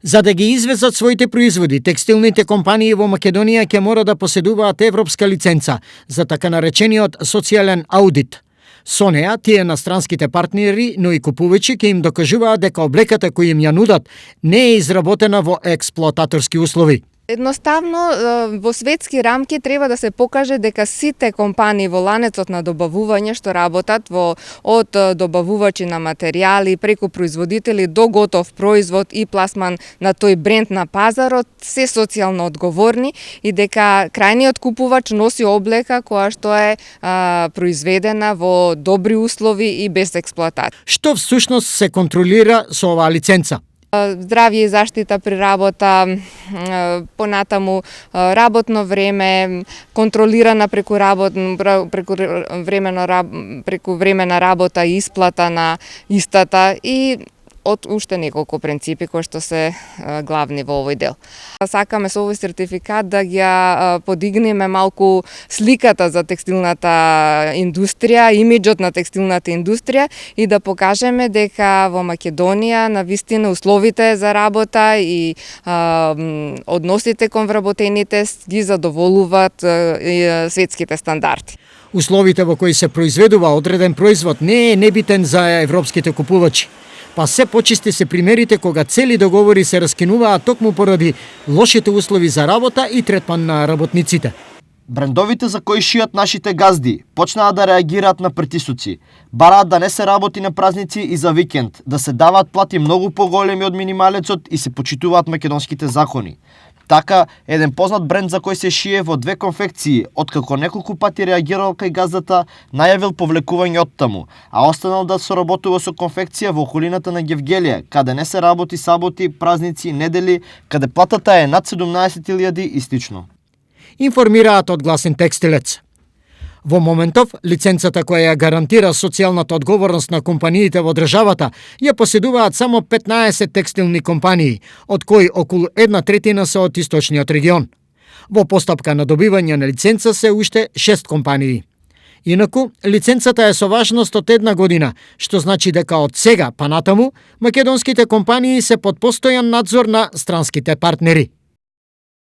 За да ги извезат своите производи, текстилните компании во Македонија ќе мора да поседуваат европска лиценца за така наречениот социјален аудит. Со неа, тие на странските партнери, но и купувачи ќе им докажуваат дека облеката која им ја нудат не е изработена во експлоататорски услови. Едноставно, во светски рамки треба да се покаже дека сите компании во ланецот на добавување што работат од добавувачи на материјали, преку производители до готов производ и пласман на тој бренд на пазарот, се социјално одговорни и дека крајниот купувач носи облека која што е произведена во добри услови и без експлоатација. Што всушност се контролира со оваа лиценца? Здравје и заштита при работа, понатаму работно време, контролирана преку време на работа и исплата на истата и од уште неколку принципи кои што се главни во овој дел. Сакаме со овој сертификат да ја подигнеме малку сликата за текстилната индустрија, имиџот на текстилната индустрија и да покажеме дека во Македонија навистина условите за работа и односите кон вработените ги задоволуваат светските стандарди. Условите во кои се произведува одреден производ не е небитен за европските купувачи. Па се почисти се примерите кога цели договори се раскинуваат токму поради лошите услови за работа и третман на работниците. Брендовите за кои шијат нашите газди почнаа да реагираат на притисоци. Бараат да не се работи на празници и за викенд, да се даваат плати многу поголеми од минималецот и се почитуваат македонските закони. Така, еден познат бренд за кој се шие во 2 конфекции, откако неколку пати реагирал кај газдата, најавил повлекување од таму, а останал да соработува со конфекција во околината на Гевгелија, каде не се работи саботи, празници, недели, каде платата е над 17.000 и слично. Информираат од Гласен текстилец. Во моментов, лиценцата која ја гарантира социјалната одговорност на компаниите во државата ја поседуваат само 15 текстилни компании, од кои околу 1/3 се од источниот регион. Во постапка на добивање на лиценца се уште 6 компании. Инаку, лиценцата е со важност од 1 година, што значи дека од сега па натаму македонските компании се под постојан надзор на странските партнери.